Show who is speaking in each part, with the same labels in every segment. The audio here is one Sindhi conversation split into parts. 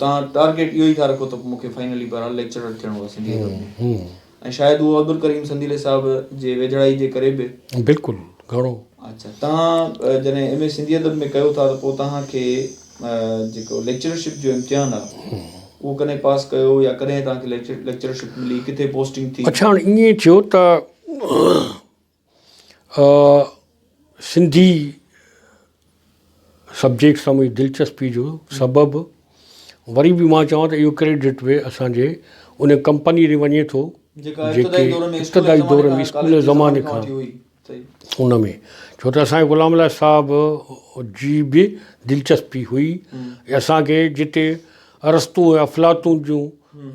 Speaker 1: توهان ٽارگيٽ اهو ئي ٿا رکو ته مون کي فائنلي بهرحال ليڪچرر ٿيڻو آهي سنڌي ادب ۾. ۽ شايد اهو عبدالڪريم سنديلي صاحب جي ويجهڙائي جي ڪري به.
Speaker 2: بلڪل گهڻو.
Speaker 1: اڇا توهان جڏهن ايم اي سنڌي ادب ۾ ڪيو ٿا ته پوء توهان کي جيڪو ليڪچررشپ جو امتحان آهي اهو ڪڏهن پاس ڪيو يا ڪڏهن توهان کي ليڪچررشپ ملي ڪٿي پوسٽنگ ٿي؟
Speaker 2: اڇا هاڻي ائين ٿيو ته سنڌي سبجيڪٽ سان منهنجي دلچسپي جو سبب وري به مان چوان ته اهو ڪريڊٽ به اسان جي ان ڪمپني ڏي وڃي ٿو جيڪي ابتدائي دور ۾ اسڪول جي زماني کان ان ۾ ڇو ته اسان جي غلام الله صاحب جي به دلچسپي هئي اسان کي جتي ارسطو ۽ افلاطون جون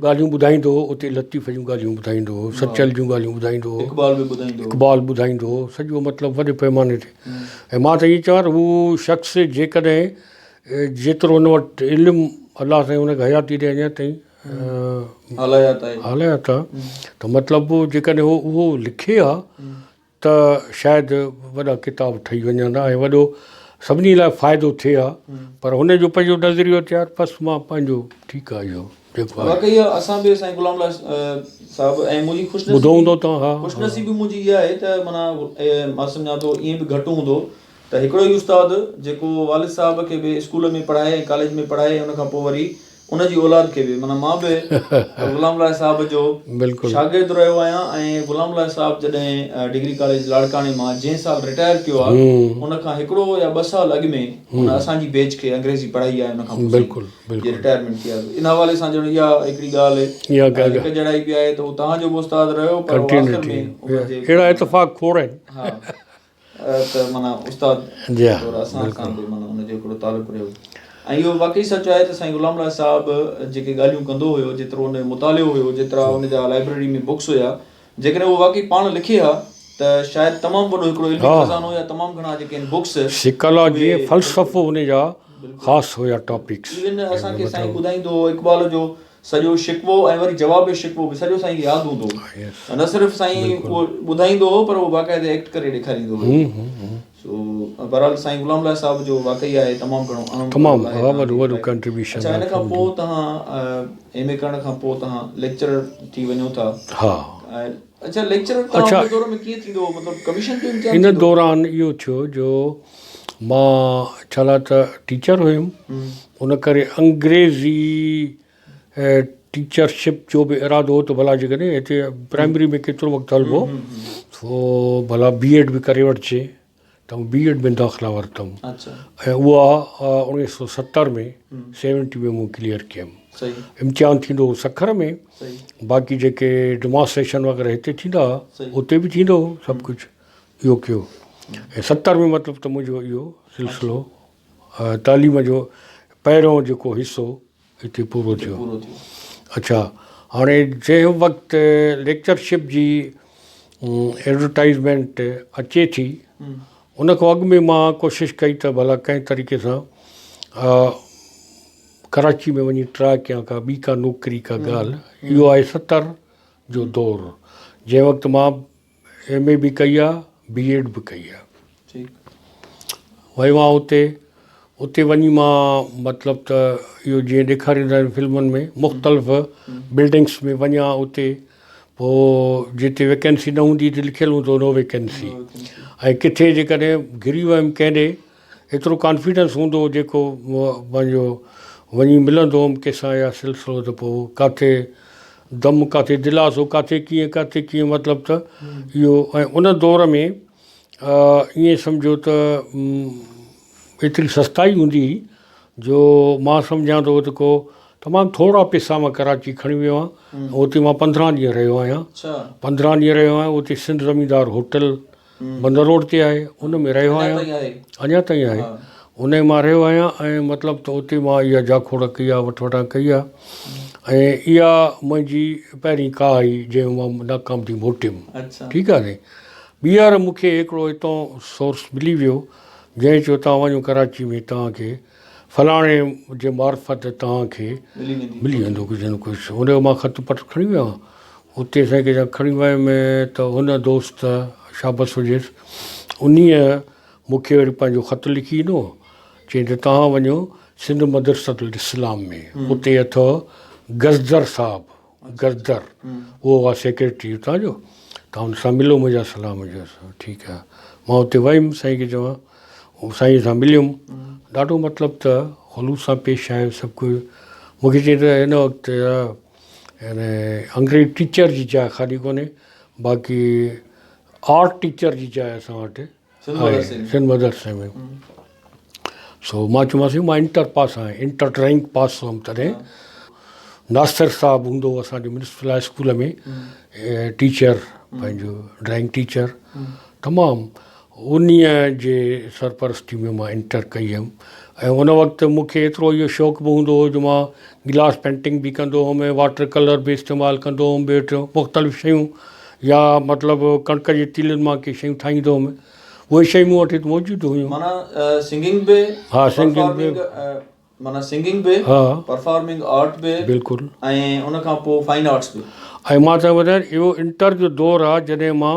Speaker 2: ڳالهيون ٻڌائيندو هو اتي لطيف جون ڳالهيون ٻڌائيندو هو سچل جون ڳالهيون ٻڌائيندو هو
Speaker 1: اقبال به ٻڌائيندو هو
Speaker 2: اقبال ٻڌائيندو هو سڄو مطلب وڏي پيماني تي ۽ مان ته ائين چوان ته هو شخص جيڪڏهن جيترو هن وٽ علم الله سائين هن کي حياتي ڏي اڃا تائين
Speaker 1: حال حيات آهي
Speaker 2: حال حيات آهي ته مطلب جيڪڏهن هو اهو لکي ها ته شايد وڏا ڪتاب ٺهي وڃن ها ۽ وڏو سڀني لاء فائدو ٿئي ها پر هن جو پنهنجو نظريو ته يار بس مان پنهنجو ٺيڪ آهي اهو جيڪو آهي.
Speaker 1: واقعي اسان به سائين غلام الله صاحب ۽ منهنجي خوش
Speaker 2: ٻڌو هوندو توهان ها
Speaker 1: خوش نصيبي منهنجي اها آهي ته معنيٰ مان سمجهان ٿو ائين به گهٽ هوندو ته هڪڙو ئي استاد جيڪو والد صاحب کي به اسڪول ۾ پڙهائي ۽ ڪاليج ۾ پڙهائي ان کان پوء وري ان جي اولاد کي به معنيٰ مان به غلام الله صاحب جو شاگرد رهيو آهيان ۽ غلام الله صاحب جڏهن ڊگري ڪاليج لاڙڪاڻي مان جنهن سال رٽائر ڪيو آهي ان کان هڪڙو يا ٻه سال اڳ ۾ ان اسان جي بيچ کي انگريزي پڙهائي آهي ان کان پوء جي رٽائرمينٽ ٿي آهي ان حوالي سان ڄڻ اها هڪڙي ڳالهه هڪ جهڙائي به آهي ته هو توهان جو به استاد رهيو پر آخر ۾
Speaker 2: اهڙا اتفاق کوڙ آهن.
Speaker 1: ته معنيٰ استاد طور اسان سان به معنيٰ ان جو هڪڙو تعلق رهيو ۽ اهو واقعي سچ آهي ته سائين غلام الله صاحب جيڪي ڳالهيون ڪندو هيو جيترو ان جو مطالعو هيو جيترا ان جا لائبريري ۾ بڪس هيا جيڪڏهن اهو واقعي پاڻ لکي ها ته شايد تمام وڏو هڪڙو علمي خزانو يا تمام گهڻا جيڪي آهن بڪس
Speaker 2: سيڪالاجي فلسفو ان جا خاص هيا ٽاپڪس
Speaker 1: ايون اسان کي سائين ٻڌائيندو هو اقبال جو سڄو شڪوو ۽ وري جواب شڪوو به سڄو سائين کي ياد هوندو هو نه صرف سائين اهو ٻڌائيندو هو پر اهو باقاعده ايڪٽ ڪري ڏيکاريندو هو سو بهرحال سائين غلام الله صاحب جو واقعي آهي تمام گهڻو اهم
Speaker 2: تمام ها وڏو وڏو ڪنٽريبيوشن
Speaker 1: اڇا ان کان پوء توهان ايم اي ڪرڻ کان پوء توهان ليڪچرر ٿي وڃو ٿا
Speaker 2: ها
Speaker 1: اڇا ليڪچرر توهان ان دور ۾ ڪيئن ٿيندو هو مطلب ڪميشن جو امتحان
Speaker 2: ان دوران اهو ٿيو جو مان ڇا لاء ته ٽيچر هيم ان ڪري انگريزي ٽيچرشپ جو به ارادو هو ته ڀلا جيڪڏهن هتي پرائمري ۾ ڪيترو وقت هلبو سو ڀلا بي ايڊ به ڪري وٺجي ته بي ايڊ ۾ داخلا ورتم ۽ اها اوڻيهه سو ستر ۾ سيونٽي ۾ مون ڪليئر ڪيم امتحان ٿيندو هو سکر ۾ باقي جيڪي ڊمانسٽريشن وغيره هتي ٿيندا هئا اتي به ٿيندو هو سڀ ڪجهه اهو ڪيو ۽ 70 ۾ مطلب ته منهنجو اهو سلسلو تعليم جو پهريون جيڪو حصو هتي پورو ٿيو. اڇا هاڻي جنهن وقت ليڪچرشپ جي ايڊورٽائزمينٽ اچي ٿي ان کان اڳ ۾ مان ڪوشش ڪئي ته ڀلا ڪنهن طريقي سان ڪراچي ۾ وڃي ٽراء ڪيان ڪا ٻي ڪا نوڪري ڪا ڳالهه اهو آهي 70 جو دور جنهن وقت مان ايم اي به ڪئي آ بي ايڊ به ڪئي آ. ويو آهيان اتي اتي وڃي مان مطلب ته اهو جيئن ڏيکاريندا آهن فلمن ۾ مختلف بلڊنگس ۾ وڃان اتي پوء جتي ويڪنسي نه هوندي اتي لکيل هوندو نو ويڪنسي ۽ ڪٿي جيڪڏهن گهري ويم ڪنهن ڏي ايترو ڪانفيڊنس هوندو هو جيڪو پنهنجو وڃي ملندو هوم ڪنهن سان يا سلسلو ته پوء ڪاٿي دم ڪاٿي دلاسو ڪاٿي ڪيئن ڪاٿي ڪيئن مطلب ته اهو ۽ ان دور ۾ ائين سمجهو ته ايتري سستائي هوندي هئي جو مان سمجهان ٿو ته ڪو تمام ٿورا پئسا مان ڪراچي کڻي ويو آهيان اتي مان 15 ڏينهن رهيو آهيان 15 ڏينهن رهيو آهيان اتي سنڌ زميندار هوٽل بندر روڊ تي آهي ان ۾ رهيو آهيان اڃا تائين آهي ان ۾ مان رهيو آهيان ۽ مطلب ته اتي مان اها جاکوڙ ڪئي آهي وٺ وٺان ڪئي آهي ۽ اها منهنجي پهرين ڪا هئي جنهن مان ناڪام ٿي موٽيم ٺيڪ آهي ٻيهر مون کي هڪڙو هتان سورس ملي ويو جنهن چيو توهان وڃو ڪراچي ۾ توهان کي فلاڻي جي معرفت توهان کي ملي ويندو ڪجهه نه ڪجهه. ان جو مان خط پٽ کڻي ويو آهيان. اتي سائين ڪنهن جا کڻي ويم ته هن دوست شابس هجيس انهيء مون کي وري پنهنجو خط لکي ڏنو. چيائين ته توهان وڃو سنڌ مدرسة الاسلام ۾ اتي اٿو گزدر صاحب گزدر اهو آ سيڪريٽري اتان جو تان ان سان ملو منهنجا سلام هجيس ٺيڪ آ مان اتي ويم سائين کي چوان سائين سان مليم ڏاڍو مطلب ته خلوص سان پيش آيو سڀ ڪجهه مونکي چئي ته هن وقت يعني انگريزي ٽيچر جي جاء خالي ڪونهي باقي آرٽ ٽيچر جي جاء اسان وٽ سنڌ مدرسي ۾ سو مان چيومانس مان انٽر پاس آهيان انٽر ڊرائنگ پاس هئم تڏهن ناصر صاحب هوندو هو اسانجو ميونسپل هاء اسڪول ۾ ٽيچر پنهنجو ڊرائنگ ٽيچر تمام انهيء جي سرپرستي ۾ مان انٽر ڪئي هيم ۽ ان وقت مون کي ايترو اهو شوق به هوندو هو جو مان گلاس پينٽنگ به ڪندو هوم ۽ واٽر ڪلر به استعمال ڪندو هوم ٻيو ٽيون مختلف شيون يا مطلب ڪڻڪ جي تيلن مان ڪي شيون ٺاهيندو هوم اهي شيون مون وٽ هت موجود هيون.
Speaker 1: معنيٰ سنگنگ به
Speaker 2: ها سنگنگ به
Speaker 1: معنيٰ سنگنگ به
Speaker 2: ها
Speaker 1: پرفارمنگ آرٽ به
Speaker 2: بلڪل
Speaker 1: ۽ ان کان پوء فائن آرٽس به.
Speaker 2: ۽ مان توهان کي ٻڌايان اهو انٽر جو دور آ جڏهن مان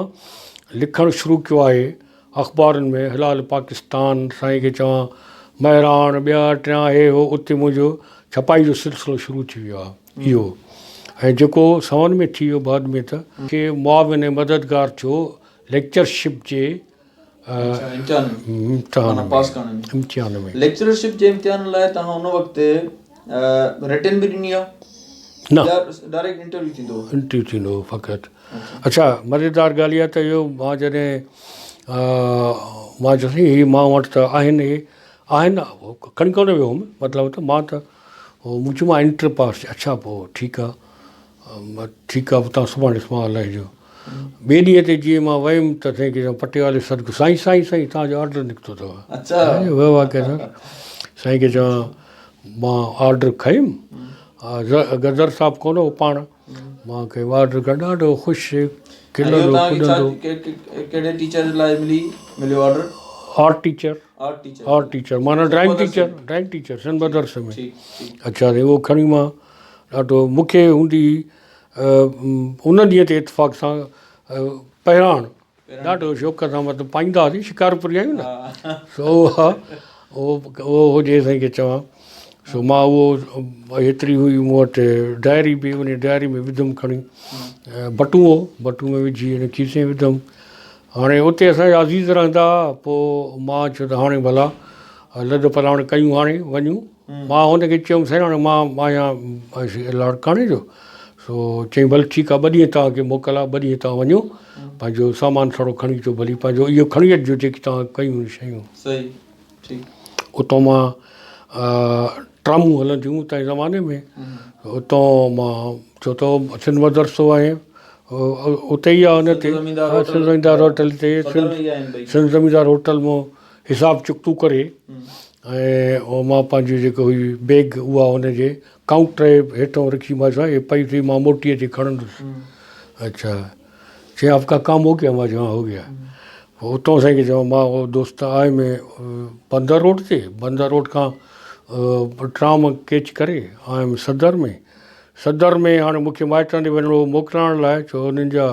Speaker 2: لکڻ شروع ڪيو آهي اخبارن ۾ هلال پاڪستان سائين کي چوان مهراڻ ٻيا ٽيان هي هو اتي منهنجو ڇپائي جو سلسلو شروع ٿي ويو آ اهو ۽ جيڪو سون ۾ ٿي ويو بعد ۾ ته کي معاون ۽ مددگار ٿيو ليڪچرشپ جي
Speaker 1: امتحان ۾ پاس ڪرڻ ۾
Speaker 2: امتحان ۾
Speaker 1: ليڪچررشپ جي امتحان لاء توهان ان وقت رٽن به ڏني آ
Speaker 2: نه
Speaker 1: ڊائريڪٽ انٽرويو ٿيندو هو
Speaker 2: انٽرويو ٿيندو هو فقط اڇا مزيدار ڳالهه اها ته اهو مان جڏهن مان چيو سائين هي مان وٽ ته آهن هي آهن کڻي ڪونه ويو هوم مطلب ته مان ته مون چيو مان انٽر پاس اڇا پوء ٺيڪ آ ٺيڪ آ تان سڀاڻي مان لهجو. ٻئي ڏينهن تي جيئن مان ويم ته سائين کي چيم پٽيوالي سڏ ڪيو سائين سائين سائين توهان جو آرڊر نڪتو اٿو. واهه واهه ڪيسر سائين کي چوان مان آرڊر کنيم گدر صاحب ڪونه هو پاڻ مان کنيم آرڊر کڻي ڏاڍو خوش کلندو ڪڏندو.
Speaker 1: ڪهڙي ٽيچر لاء ملي مليو order?
Speaker 2: Art teacher art teacher معنيٰ drawing teacher drawing teacher Sindh مدرسي ۾. اڇا سائين اهو کڻي مان ڏاڍو مون کي هوندي هئي ان ڏينهن تي اتفاق سان پهراڻ ڏاڍو شوق سان مطلب پائيندا هئاسين شڪارپوري آهيون نه سو اها اهو هجي سائين کي چوان سو مان اهو ايتري هئي مون وٽ ڊائري به ان ڊائري ۾ وڌم کڻي بٽون هو بٽون ۾ وجهي ان کيسي ۾ وڌم هاڻي اتي اسانجا عزيز رهندا هئا پوء مان چيو ته هاڻي ڀلا لڏ پلاڻ ڪيون هاڻي وڃون مان هن کي چيم سائين هاڻي مان آهيان لاڙڪاڻي جو سو چيائين ڀلي ٺيڪ آهي ٻه ڏينهن توهان کي موڪل آهي ٻه ڏينهن توهان وڃو پنهنجو سامان سڙو کڻي اچو ڀلي پنهنجو اهو کڻي اچجو جيڪي توهان ڪيون آهن شيون
Speaker 1: صحيح ٺيڪ
Speaker 2: اتان مان ٽرامون هلنديون اتان جي زماني ۾ اتان مان ڇو ته سنڌ مدرسو آهي اتي ئي آهي ان تي سنڌ زميندار هوٽل تي سنڌ زميندار هوٽل مان حساب چڪتو ڪري ۽ اهو مان پنهنجي جيڪا هئي بيگ اها هن جي ڪائونٽر جي هيٺئون رکي مان چيو هي پئي اٿئي مان موٽي اچي کڻندس اڇا چيائين آپ ڪا ڪام هو گيا مان چيو هان هو گيا پوء اتان سائين کي چيو مان اهو دوست آيم بندر روڊ تي بندر روڊ کان ٽرام ڪيچ ڪري آيم صدر ۾ صدر ۾ هاڻي مونکي مائٽن ڏي وڃڻو هو موڪلائڻ لاء ڇو انهن جا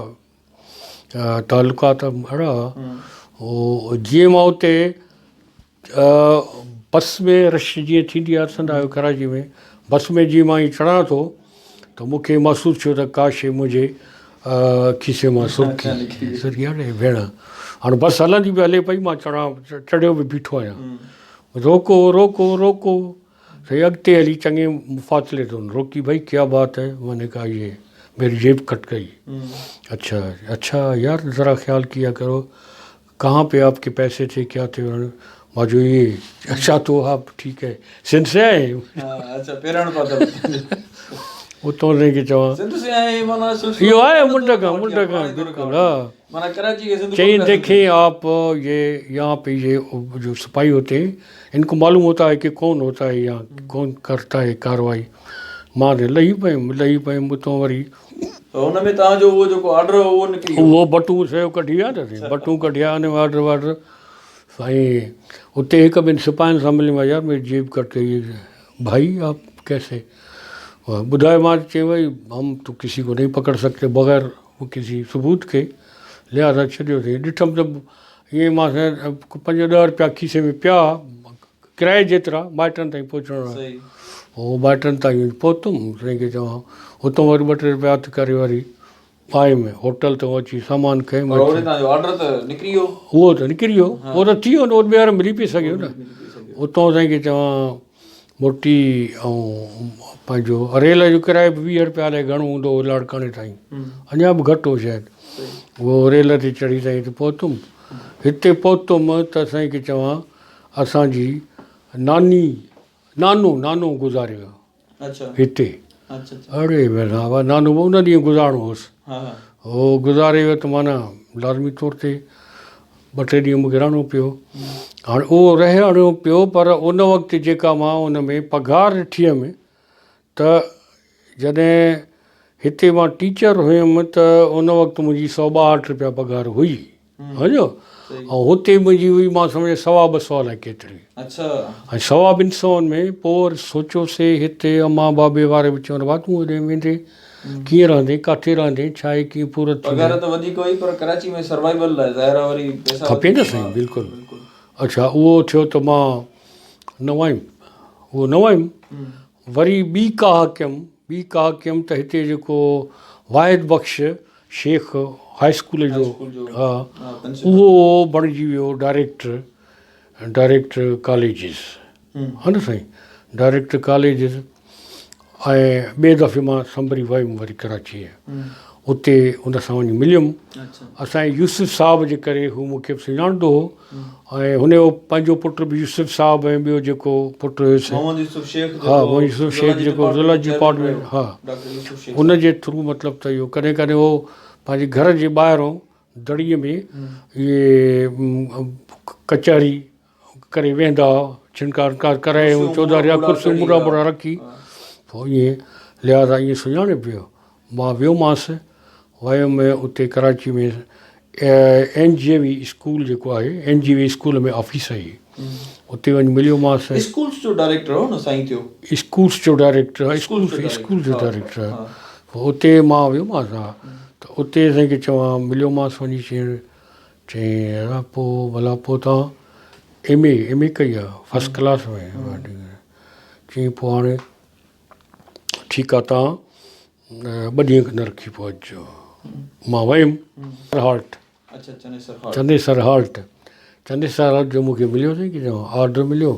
Speaker 2: تعلقات اهڙا هو جيئن مان اتي بس ۾ رش جيئن ٿيندي آهي ڏسندا آهيو ڪراچي ۾ بس ۾ جيئن مان ائين چڙهان ٿو ته مون کي محسوس ٿيو ته ڪا شيء منهنجي کيسي مان سرڪي سرڪي اڙي ڀيڻ هاڻي بس هلندي به هلي پئي مان چڙهان چڙهيو به بيٺو آهيان روڪو روڪو روڪو سائين اڳتي هلي چڱي مفاصلي تي هن روڪي ڀئي ڪيا بات هي مين ني ڪها يي ميري جيب کٽ گئي اڇا اڇا يار ذرا خيال ڪيا ڪرو ڪهان پي آپ ڪي پئسي ٿي ڪيا ٿي مان چيو يي اڇا تو آپ ٺيڪ هي سنڌ سي آئي
Speaker 1: اڇا پيراڻ پاتل
Speaker 2: اتو سائين کي چوان
Speaker 1: سنڌ سي آئي معنيٰ
Speaker 2: اهو آهي منڍ کان منڍ کان بلڪل ها
Speaker 1: معنيٰ ڪراچي کي سنڌ
Speaker 2: چئي ديکين آپ يي يهان پي يي جو سپاهي هوتي هين ان ڪو معلوم هوتا هي ڪي ڪون هوتا هي يهان ڪون ڪرتا هي ڪاروائي مان ته لهي پيم لهي پيم اتو وري
Speaker 1: ته ان ۾ توهان جو اهو جيڪو آرڊر هو اهو نڪري ويو
Speaker 2: اهو بٽون سيو ڪڍي ويا نه سائين بٽون ڪڍيا ان ۾ آرڊر وارڊر سائين اتي هڪ ٻن سپاهين سان مليم يار ميري جيب ڪٽ گئي ڀائي آپ ڪيسي ٻڌايو مان چيم ڀائي هم تو ڪسي ڪو نهين پڪڙ سڪتي بغير ڪسي ثبوت کي لهٰذا ڇڏيو سائين ڏٺم ته ائين مان سائين پنج ڏهه روپيا کيسي ۾ پيا. ڪرائي جيترا مائٽن تائين پهچڻ لاء. هو مائٽن تائين پهتم، سائين کي چوان، اتان وري ٻه ٽي رپيا هٿ ڪري وري آيم هوٽل تان اچي سامان کنيم.
Speaker 1: پر هوڏي تان جو آرڊر ته نڪري ويو.
Speaker 2: اهو ته نڪري ويو، اهو ته ٿي ويو نه، اهو ٻيهر ملي پئي سگهيو نه. اتان سائين کي چوان موٽي ۽ پنهنجو ريل جو ڪرايو به 20 رپيا الائي گهڻو هوندو هو لاڙڪاڻي تائين، اڃا به گهٽ هو شايد. اهو ريل تي چڙهي سائين هتي پهتم. هتي پهتم ته سائين کي چوان اسان جي ناني، نانو، نانو گذاري ويو. هتي. اڙي بابا نانو به ان ڏينهن گذارڻو هوس. هو گذاري ويو ته معنيٰ لازمي طور تي ٻه ٽي ڏينهن مون کي رهڻو پيو. هاڻي اهو رهڻو پيو پر ان وقت جيڪا مان ان ۾ پگهار ڏٺي هيم ته جڏهن هتي مان ٽيچر هيم ته ان وقت منهنجي 162 رپيا پگهار هئي. سمجهيو ۽ هتي منهنجي هئي مان سمجهان سوا ٻه سئو الائي ڪيتري. ۽ سوا ٻن سون ۾ پوء وري سوچيوسي هتي امان بابي واري به چون ڀاء تون هيڏي ويندين ڪيئن رهندين ڪاٿي رهندين ڇا آهي ڪيئن پورت ٿيندي.
Speaker 1: پگهار ته وڌيڪ هئي پر ڪراچي ۾ سروائيول لاء ظاهر آهي وري پئسا
Speaker 2: کپي نه سائين بلڪل. اڇا اهو ٿيو ته مان نه ويم اهو نه ويم وري ٻي ڪاهه ڪيم ٻي ڪاهه ڪيم ته هتي جيڪو واحد بخش شيخ هاء اسڪول جو ها اهو بڻجي ويو ڊائريڪٽر ڊائريڪٽر ڪاليجز ها نه سائين ڊائريڪٽر ڪاليجز ۽ ٻئي دفعي مان سنڀري ويم وري ڪراچيء اتي ان سان وڃي مليم اسان جي يوسف صاحب جي ڪري هو مون کي به سڃاڻندو هو ۽ هن جو پنهنجو پٽ به يوسف صاحب ۽ ٻيو جيڪو پٽ هيس
Speaker 1: محمد يوسف شيخ
Speaker 2: ها محمد يوسف شيخ جيڪو زولاجي ڊپارٽمينٽ ها ان جي ٿرو مطلب ته اهو ڪڏهن ڪڏهن هو پنهنجي گهر جي ٻاهرون دڙي ۾ اهي ڪچهري ڪري ويهندا هئا ڇنڪار ونڪار ڪرائي چوڌاري ڪرسيون مڙا مڙا رکي پوء ائين لحاظا ائين سڃاڻي پيو مان ويومانس، ويم اتي ڪراچي ۾ اين جي وي اسڪول جيڪو آهي اين جي وي اسڪول ۾ آفيس آهي اتي وڃي مليومانس.
Speaker 1: اسڪولس جو ڊائريڪٽر هو نه سائين ٿيو.
Speaker 2: اسڪولس جو ڊائريڪٽر اسڪول جو ڊائريڪٽر پوء اتي مان ويومانس ها ته اتي سائين کي چوان مليومانس وڃي چيائين ادا پوء ڀلا پوء توهان ايم اي ايم اي ڪئي آهي فرسٽ ڪلاس ۾ چيائين پوء هاڻي ٺيڪ آ تان ٻه ڏينهن کن رکي پوء اچجو. مان ويم هالٽ چنديسر هالٽ چنديسر هالٽ جو مونکي مليو سائين ڪي آرڊر مليو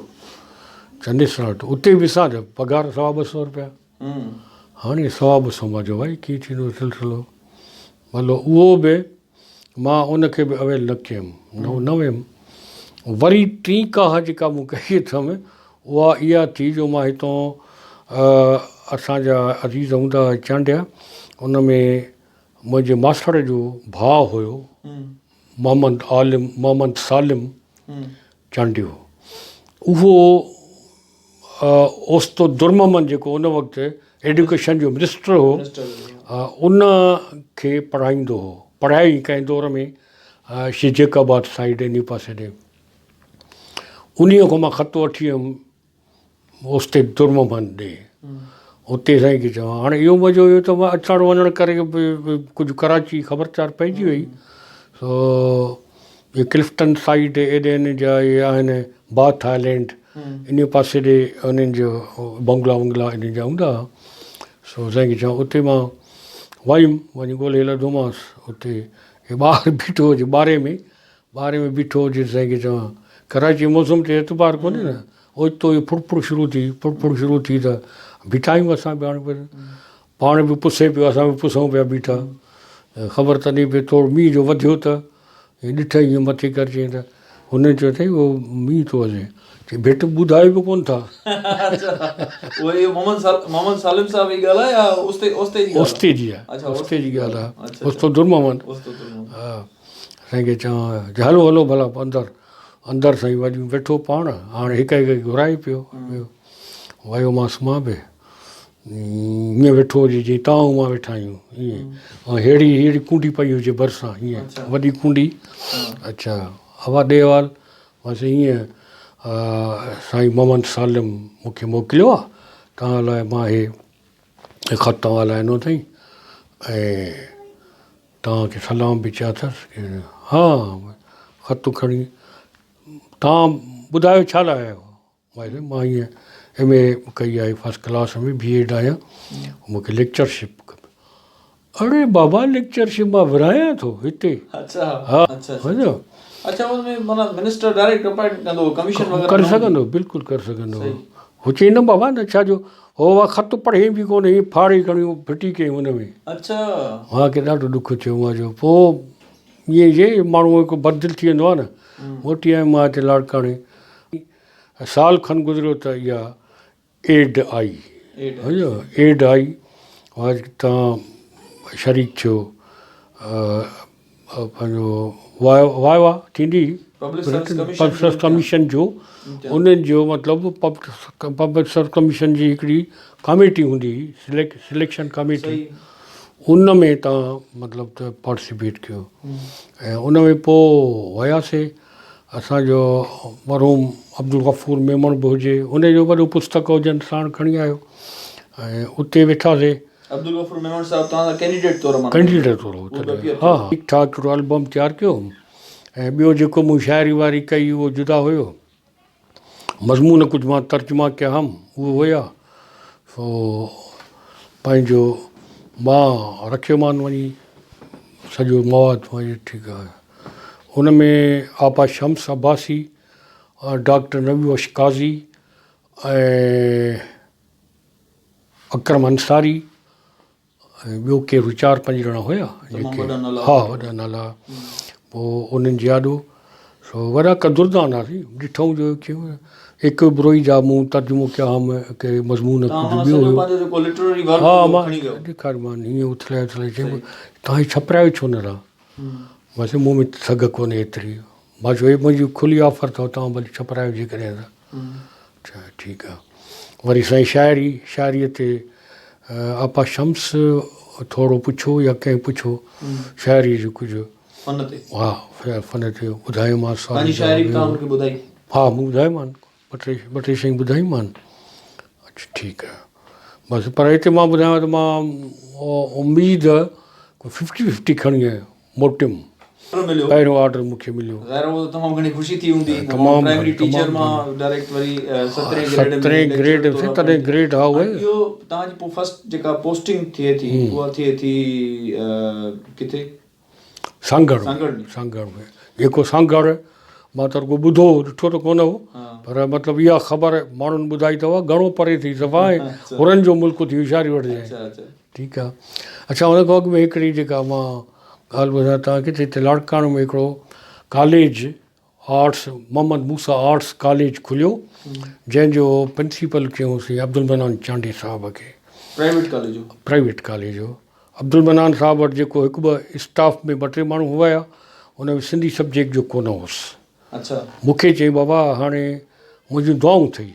Speaker 2: چنديسر هالٽ اتي به ڏسان ته پگهار سوا ٻه سو روپيا هاڻي سوا ٻه سو مان چيو ڀائي ڪيئن ٿيندو سلسلو مطلب اهو به مان ان کي به اويل نه ڪيم، نه ويم. وري ٽين ڪاهه جيڪا مون ڪئي اٿم، اها اها ٿي جو مان هتان اسان جا عزيز هوندا هئا چانڊيا، ان ۾ منهنجي ماسڙ جو ڀاء هيو محمد عالم، محمد سالم چانڊيو، اهو اوستو درمحمد جيڪو ان وقت ايڊيوڪيشن جو منسٽر هو ان کي پڙهائيندو هو پڙهايائين ڪنهن دور ۾ شي جيڪب آباد سائيڊ انهي پاسي ڏي انهي کان مان خط وٺي ويم اوستي درمحمد ڏي اتي سائين کي چوان هاڻي اهو مزو اهو ته مان اچڻ وڃڻ ڪري ڪجهه ڪراچي خبر چار پئجي وئي سو اهي ڪلفٽن سائيڊ ايڏي ان جا اهي آهن باٿ آئلينڊ انهي پاسي ڏي انهن جو بنگلا ونگلا انهن جا هوندا هئا سو سائين کي چوان اتي مان ويم وڃي ڳولهي لڌومانس اتي هي ٻاهر بيٺو هجي ٻاري ۾ ٻاري ۾ بيٺو هجي سائين کي چوان ڪراچي موسم تي اعتبار ڪونهي نه اوچتو ئي ڦڙ ڦڙ شروع ٿي ڦڙ ڦڙ شروع ٿي ته بيٺا آهيون اسان به هاڻي پاڻ به پسي پيو اسان به پسون پيا بيٺا خبر تڏهن پئي ٿورو مينهن جو وڌيو ته ڏٺئي ائين مٿي ڪر چيائين ته هن چيو اٿئي اهو مينهن ٿو وسي چي ڀٽ ٻڌايو به ڪونه ٿا.
Speaker 1: اڇا اهو اهو محمد محمد سالم صاحب جي ڳالهه آهي يا اوستي اوستي جي ڳالهه
Speaker 2: اوستي جي آهي اوستي جي ڳالهه آهي اوستو در محمد ها سائين کي چوان هلو هلو ڀلا اندر اندر سائين وڃي ويٺو پاڻ هاڻي هڪ هڪ کي گهرائي پيو ويومانس مان به ائين ويٺو هجي جيئن توهان ۽ مان ويٺا آهيون ائين ۽ ههڙي ههڙي ڪونڊي پئي هجي ڀرسان ائين وڏي ڪونڊي اڇا اوا ڏي حوال بس ائين سائين محمد سالم مون کي موڪليو آهي توهان لاء مان هي خط توهان لاء آندو اٿئي ۽ توهان کي سلام به چيا اٿس ها خط کڻي توهان ٻڌايو ڇا لاء آيا آهيو؟ مان مان هيئن ايم اي ڪئي آهي فرسٽ ڪلاس ۾ بي ايڊ آهيان مون کي ليڪچرشپ کپي. اڙي بابا ليڪچرشپ مان ورهايان ٿو هتي.
Speaker 1: اڇا ها اڇا اڇا اڇا ان ۾ معنيٰ منسٽر ڊائريڪٽ اپائنٽ ڪندو هو ڪميشن وغيره
Speaker 2: ڪري سگهندو بلڪل ڪري سگهندو هو. هو چئي نه بابا نه ڇا جو هو اها خط پڙهي به ڪونه هي ڦاڙي کڻي ڦٽي ڪيائين ان ۾.
Speaker 1: اڇا.
Speaker 2: مان کي ڏاڍو ڏک ٿيو مان چيو پوء ائين جي ماڻهو هڪ بددل ٿي ويندو آهي نه موٽي آيم مان هتي لاڙڪاڻي سال کن گذريو ته اها ايڊ آئي سمجهيو ايڊ آئي تان شريڪ ٿيو پنهنجو واء وا ٿيندي پبلڪ سروس ڪميشن جو انهن جو مطلب پبلڪ سروس ڪميشن جي هڪڙي ڪاميٽي هوندي هئي سليڪشن ڪاميٽي ان ۾ تان مطلب ته پارٽيسپيٽ ڪيو ۽ ان ۾ پوء وياسي اسان جو مرحوم عبدالغفور ميمڻ به هجي ان جو وڏو پستڪ هجن ساڻ کڻي آيو ۽ اتي ويٺاسي.
Speaker 1: عبدالغفور ميمڻ صاحب توهان سان ڪينڊيڊيٽ طور معنيٰ
Speaker 2: ڪينڊيڊيٽ طور هو تڏهن ها ٺيڪ ٺاڪ هڪڙو البم تيار ڪيو ۽ ٻيو جيڪو مون شاعري واري ڪئي اهو جدا هيو مضمون ڪجهه مان ترجما ڪيا هئم اهي هيا سو پنهنجو مان رکيومان وڃي سڄو مواد پنهنجو ٺيڪ آهي ان ۾ آپا شمس عباسي ڊاڪٽر نبي بخش قاضي ۽ اڪرم انصاري ۽ ٻيو ڪير هو چار پنج ڄڻا هيا جيڪي ها وڏا نالا پوء انهن جي آڏو سو وڏا قدردان هئاسين ڏٺائون جو هڪ بروهي جا مون ترجمو ڪيا هئم ڪي مضمون ڪجهه ٻيو هيو ها مان ڏيکاريومان هيئن اٿلائي اٿلائي چيم توهان هي ڇپرايو ڇو نه ٿا مان چيو مون ۾ سگهه ڪونهي ايتري مان چيو هي منهنجي کلي آفر اٿو توهان ڀلي ڇپرايو جيڪڏهن ته اڇا ٺيڪ آ وري سائين شاعري شاعري تي آپا شمس ٿورو پڇو يا ڪنهن پڇو شاعري جو ڪجهه
Speaker 1: فن تي
Speaker 2: ها فن تي ٻڌايومانس
Speaker 1: پنهنجي شاعري به توهان ان کي ٻڌائي
Speaker 2: ها مون ٻڌايومان ٻه ٽي ٻه ٽي شيون ٻڌايون اڇا ٺيڪ آ بس پر هتي مان ٻڌايان ته مان اميد ففٽي ففٽي کڻي آيو موٽيم پهريون آرڊر مون کي مليو
Speaker 1: ظاهر هو تمام گهڻي خوشي ٿي هوندي تمام پرائمري ٽيچر مان ڊائريڪٽ وري سترهين گريڊ ۾
Speaker 2: سترهين گريڊ ۾ تڏهن گريڊ ها اهي
Speaker 1: اهو توهان جي پوء فرسٽ جيڪا پوسٽنگ ٿئي ٿي اها ٿئي ٿي ڪٿي
Speaker 2: سانگهڙ سانگهڙ ۾ جيڪو سانگهڙ مان ته رڳو ٻڌو هو ڏٺو ته ڪونه هو پر مطلب اها خبر ماڻهن ٻڌائي ته اها گهڻو پري ٿي صفا ۽ حرن جو ملڪ ٿي هوشياري وٺجانء ٺيڪ آهي اڇا ان کان اڳ ۾ هڪڙي جيڪا مان ڳالهه ٻڌايان توهان کي ته هتي لاڙڪاڻو ۾ هڪڙو college arts Muhammad Musa arts college کليو جنهن جو پرنسپل ڪيوسين عبدالمنان چانڊيي صاحب کي.
Speaker 1: پرائيويٽ ڪاليج هو.
Speaker 2: پرائيويٽ ڪاليج هو. عبدالمنان صاحب وٽ جيڪو هڪ ٻه اسٽاف ۾ ٻه ٽي ماڻهو هيا ان ۾ سنڌي سبجيڪٽ جو ڪونه هوس.
Speaker 1: اڇا.
Speaker 2: مون کي چيائين بابا هاڻي منهنجون دعائون اٿئي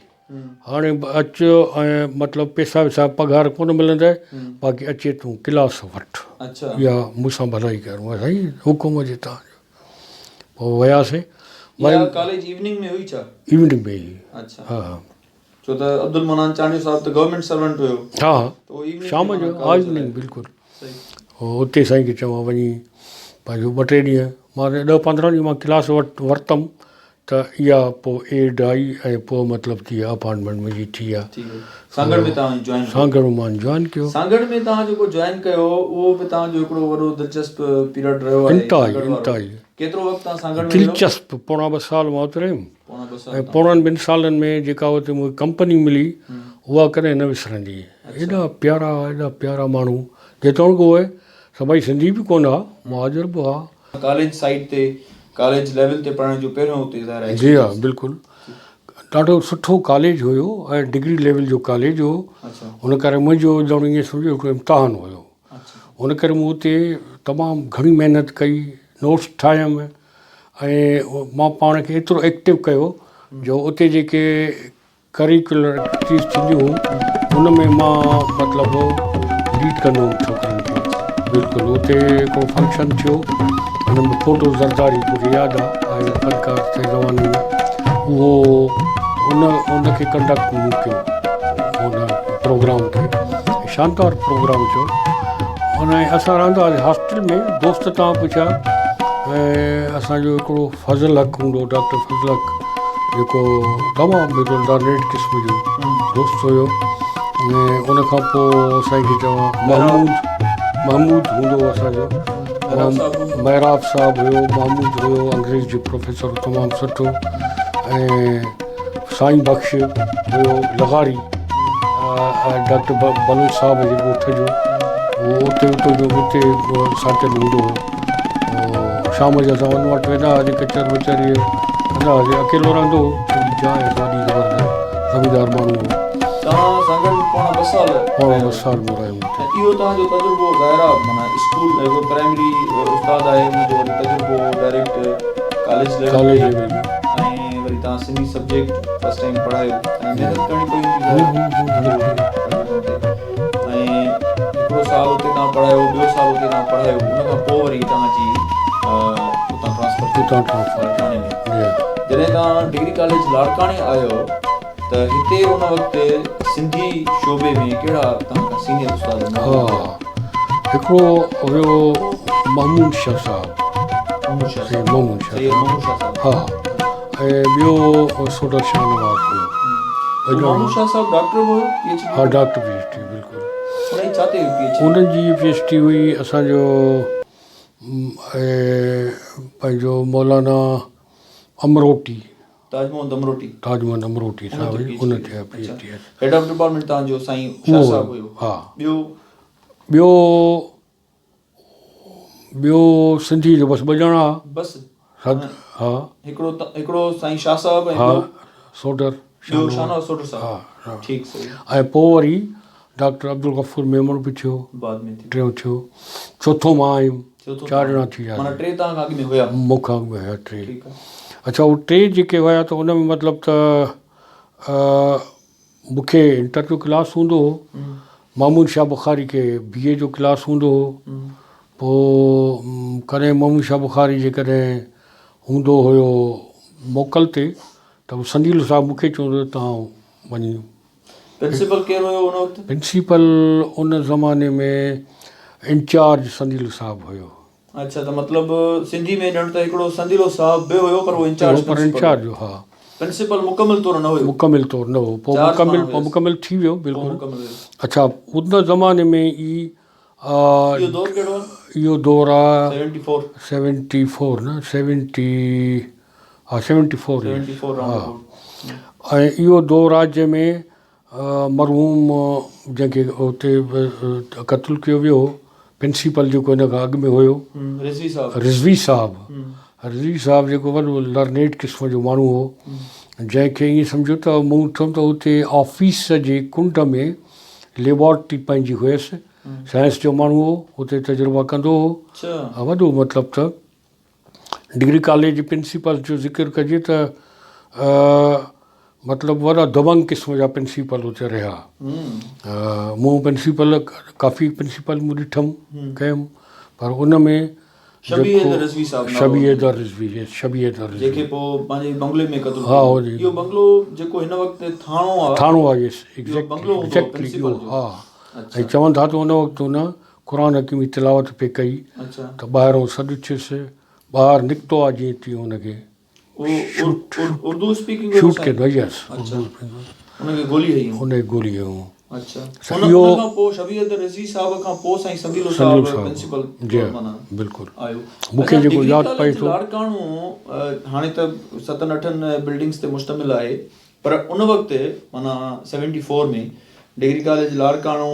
Speaker 2: هاڻي اچ ۽ مطلب پيسا ويسا پگهار ڪونه ملندئي باقي اچي تون ڪلاس وٺ.
Speaker 1: اڇا.
Speaker 2: اها مون سان ڀلائي ڪر. مون سائين حڪم هجي توهان جو. پوء وياسين.
Speaker 1: اها ڪاليج ايوننگ ۾ هئي ڇا؟
Speaker 2: ايوننگ ۾ هئي.
Speaker 1: اڇا.
Speaker 2: ها ها.
Speaker 1: ڇو ته عبدالمنان چانڊيو صاحب ته گورنمينٽ سرونٽ هيو.
Speaker 2: ها ها شام جو ها ايوننگ بلڪل.
Speaker 1: صحيح.
Speaker 2: اتي سائين کي چوان وڃي پنهنجو ٻه ٽي ڏينهن مان ڏهه پندرهن ڏينهن مان ڪلاس ورتم ته اها پوء ايڊ آئي ۽ پوء مطلب ته اها اپائنٽمينٽ منهنجي ٿي آ.
Speaker 1: ٿي وئي. سانگهڙ ۾ توهان جوائن ڪيو.
Speaker 2: سانگهڙ ۾ مان جوائن ڪيو.
Speaker 1: سانگهڙ ۾ توهان جيڪو جوائن ڪيو اهو به توهان جو هڪڙو وڏو دلچسپ پيريڊ رهيو آهي
Speaker 2: انتهائي
Speaker 1: سانگهڙ وارو.
Speaker 2: انتهائي.
Speaker 1: ڪيترو وقت توهان سانگهڙ ۾ رهيو؟
Speaker 2: دلچسپ پوڻا ٻه سال مان اتي رهيم
Speaker 1: پوڻا ٻه سال
Speaker 2: ۽ پوڻن ٻن سالن ۾ جيڪا اتي مون کي ڪمپني ملي اها ڪڏهن نه وسرندي. ايڏا پيارا ايڏا پيارا ماڻهو جيتوڻيڪ اهي سڀئي سنڌي به ڪونه ها مهاجر به ها.
Speaker 1: ڪاليج سائيڊ تي ڪاليج ليول تي پڙهڻ جو پهريون اتي ظاهر آهي
Speaker 2: جي ها بلڪل ڏاڍو سٺو ڪاليج هيو ۽ ڊگري ليول جو ڪاليج هو ان ڪري منهنجو ڄڻ ائين سمجهو هڪڙو امتحان هيو ان ڪري مون اتي تمام گهڻي محنت ڪئي نوٽس ٺاهيم ۽ مان پاڻ کي ايترو ايڪٽو ڪيو جو اتي جيڪي ڪريڪيولر ايڪٽيوٽيز ٿينديون هيون ان ۾ مان مطلب ليڊ ڪندو هوم ڇوڪرن کي بلڪل اتي هڪڙو فنڪشن ٿيو ان ۾ ڦوٽو زرداري مونکي ياد آ آيو فنڪار تنهن زماني ۾ اهو ان ان کي ڪنڊڪٽ مون ڪيو ان پروگرام کي شاندار پروگرام ٿيو ان اسان رهندا هئاسين هاسٽل ۾ دوست تان پڇيا ۽ اسانجو هڪڙو فضل حق هوندو هو ڊاڪٽر فضل حق جيڪو تمام هڪڙو لرنيڊ قسم جو دوست هيو ۽ ان کان پوء سائين کي چوان محمود محمود هوندو هو اسان جو محراب صاحب هيو محمود هيو انگريز جو پروفيسر تمام سٺو ۽ سائين بخش هيو لغاري ڊاڪٽر بلوچ صاحب جي ڳوٺ جو اهو اتي اتي جو اتي ساچل هوندو هو شام جو اسان ان وٽ ويندا هئاسين ڪچهري وچهري ڪندا هئاسين اڪيلو رهندو هو پنهنجي جاء هيس وڏي زبردست زميندار ماڻهو هو.
Speaker 1: توهان سان گڏ پوڻا ٻه سال
Speaker 2: پوڻا ٻه سال مون رهيم اتي.
Speaker 1: ۽ اهو توهان جو تجربو ظاهر آهي معنيٰ اسڪول هڪڙو پرائمري استاد آهي ان جو وري تجربو ڊائريڪٽ ڪاليج ليول تي ۽ وري توهان سنڌي سبجيڪٽ فرسٽ ٽائيم پڙهايو ۽ محنت ڪرڻي پئي هوندي ظاهر آهي. ۽ هڪڙو سال اتي توهان پڙهايو ٻيو سال اتي توهان پڙهايو ان کان پوء وري توهان جي اتان ٽرانسفر ٿيو
Speaker 2: اتان ٽرانسفر
Speaker 1: لاڙڪاڻي ۾ جڏهن توهان ڊگري ڪاليج لاڙڪاڻي آيو ته هتي ان وقت سنڌي شعبي ۾ ڪهڙا توهان کان سينيئر استاد
Speaker 2: ها هڪڙو هيو محمود شاهه صاحب
Speaker 1: محمود شاهه
Speaker 2: صاحب محمود شاهه
Speaker 1: سيد محمود شاهه صاحب
Speaker 2: ها ۽ ٻيو سوڍل شاهنواز هيو.
Speaker 1: محمود شاهه صاحب ڊاڪٽر به هيو پي ايڇ ڊي؟
Speaker 2: ها ڊاڪٽر پي ايڇ ڊي بلڪل.
Speaker 1: ان جي ڇا تي هئي پي ايڇ ڊي؟
Speaker 2: ان جي پي ايڇ ڊي هئي اسان جو پنهنجو مولانا امروٽي.
Speaker 1: تاج محمد امروٽي.
Speaker 2: تاج محمد امروٽي صاحب هئي ان تي P H D.
Speaker 1: Head of department توهان جو سائين شاهه صاحب هيو.
Speaker 2: ها.
Speaker 1: ٻيو؟
Speaker 2: ٻيو ٻيو سنڌي جو بس ٻه ڄڻا.
Speaker 1: بس
Speaker 2: ها.
Speaker 1: هڪڙو هڪڙو سائين شاهه صاحب ۽ ٻيو
Speaker 2: سوڍر
Speaker 1: ٻيو شاهنواز سوڍر صاحب.
Speaker 2: ها
Speaker 1: ٺيڪ صحيح.
Speaker 2: ۽ پوء وري ڊاڪٽر عبدالغفور ميمڻ به ٿيو.
Speaker 1: بعد ۾ ٿيو.
Speaker 2: ٽيون ٿيو. چوٿون مان آيم. چار ڄڻا ٿي ويا.
Speaker 1: معنيٰ ٽي توهان کان اڳ ۾ هيا.
Speaker 2: مون کان اڳ ۾ هيا ٽي.
Speaker 1: ٺيڪ آ.
Speaker 2: اڇا اهي ٽي جيڪي هيا ته ان ۾ مطلب ته مون کي انٽر جو ڪلاس هوندو هو، مامون شاهه بخاري کي بي اي جو ڪلاس هوندو هو، پوء ڪڏهن مامون شاهه بخاري جيڪڏهن هوندو هيو موڪل تي ته سنديلو صاحب مون کي چوندو هو توهان وڃي.
Speaker 1: پرنسپل ڪير هيو ان وقت؟
Speaker 2: پرنسپل ان زماني ۾ انچارج سنديلو صاحب هيو.
Speaker 1: اڇا ته مطلب سنڌي ۾ ڄڻ ته هڪڙو سنديلو صاحب به هيو پر اهو انچارج
Speaker 2: پر انچارج هو ها.
Speaker 1: پرنسپل مڪمل طور نه هيو.
Speaker 2: مڪمل طور نه هو پوء مڪمل پوء مڪمل ٿي ويو بلڪل. اڇا ان زماني ۾ ئي
Speaker 1: اهو دور ڪهڙو آهي؟
Speaker 2: اهو دور آ
Speaker 1: 74
Speaker 2: 74 نه 70 ها 74
Speaker 1: 74
Speaker 2: ها ۽ اهو دور آ جنهن ۾ مرحوم جنهن کي اتي قتل ڪيو ويو هو پرنسپل جيڪو هن کان اڳ ۾ هيو
Speaker 1: رضوي صاحب
Speaker 2: رضوي صاحب رضوي صاحب جيڪو وڏو لرنيڊ قسم جو ماڻهو هو جنهن کي ائين سمجهو ته مون ڏٺم ته اتي آفيس جي ڪنڊ ۾ ليبارٽري پنهنجي هيس سائنس جو ماڻهو هو اتي تجربا ڪندو هو وڏو مطلب ته ڊگري ڪاليج جي پرنسپل جو ذڪر ڪجي ته مطلب وڏا دبنگ قسم جا پرنسپل اتي رهيا. مون پرنسپل ڪافي پرنسپل مون ڏٺم ڪيم پر ان ۾
Speaker 1: شبير حيدر رضوي صاحب
Speaker 2: شبير حيدر رضوي يس شبير حيدر رضوي
Speaker 1: جيڪي پوء پنهنجي بنگلي ۾ قتل ڪيو اهو بنگلو جيڪو هن وقت ٿاڻو آ
Speaker 2: ٿاڻو آ يس ايگزيڪٽلي اهو ها ۽ چون ٿا ته ان وقت ان قرآن حڪيم جي تلاوت پئي ڪئي ته ٻاهرئون سڏ ٿيس، ٻاهر نڪتو آ جيئن تيئن ان کي شوٽ ڪيو يس
Speaker 1: ان کي گولي هنئي
Speaker 2: ان کي گولي هنئي
Speaker 1: اڇا ان کان پوء شبير حيدر رضوي صاحب کان پوء سائين سنديلو صاحب پرنسپل
Speaker 2: جي بلڪل
Speaker 1: آيو
Speaker 2: مون کي جيڪو ياد پئي ٿو
Speaker 1: لاڙڪاڻو هاڻي ته ستن اٺن بلڊنگس تي مشتمل آهي پر ان وقت معنيٰ seventy four ۾ degree college Larkana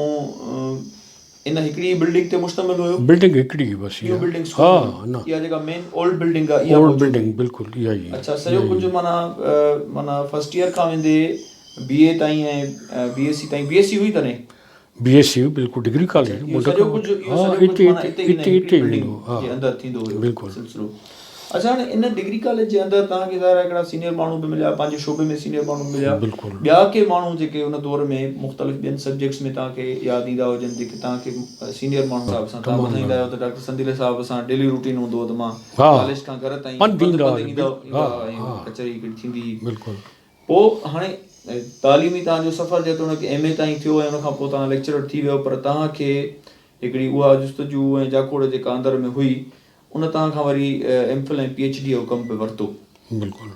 Speaker 1: ان هڪڙي ئي بلڊنگ تي مشتمل هيو.
Speaker 2: بلڊنگ هڪڙي هئي بس
Speaker 1: اها بلڊنگ ها نه اها جيڪا مين اولڊ بلڊنگ آهي اها
Speaker 2: اولڊ بلڊنگ بلڪل اها ئي
Speaker 1: اڇا سڄو ڪجهه معنيٰ معنيٰ فرسٽ ايئر کان ويندي بي اي تائين ۽ بي ايس سي تائين بي ايس سي هئي تڏهن؟
Speaker 2: بي ايس سي بلڪل ڊگري ڪاليج
Speaker 1: اهو سڄو ڪجهه اهو سڄو ڪجهه معنيٰ اتي ئي هڪڙي بلڊنگ جي اندر ٿيندو هيو
Speaker 2: بلڪل
Speaker 1: سلسلو اڇا هاڻي ان ڊگري ڪاليج جي اندر توهان کي ظاهر آهي هڪڙا سينيئر ماڻهو به مليا پنهنجي شعبي ۾ سينيئر ماڻهو به مليا
Speaker 2: بلڪل
Speaker 1: ٻيا ڪي ماڻهو جيڪي ان دور ۾ مختلف ٻين سبجيڪٽس ۾ توهان کي ياد ايندا هجن جيڪي توهان کي سينيئر ماڻهو صاحب سان توهان ٻڌائيندا آهيو ته ڊاڪٽر سنديلي صاحب سان ڊيلي روٽين هوندو هو ته مان ڪاليج کان گهر تائين
Speaker 2: پنڌ
Speaker 1: پنڌ ايندا ايندا ۽ ڪچهري هڪڙي ٿيندي هئي
Speaker 2: بلڪل
Speaker 1: پوء هاڻي تعليمي توهان جو سفر جيتوڻيڪ ايم اي تائين ٿيو ۽ ان کان پوء توهان ليڪچرر ٿي ويو پر توهان کي هڪڙي اها جستجو ۽ جاکوڙ جيڪا اندر ۾ هئي ان توهان کان وري M Phil ۽ P H D جو ڪم به ورتو.
Speaker 2: بلڪل.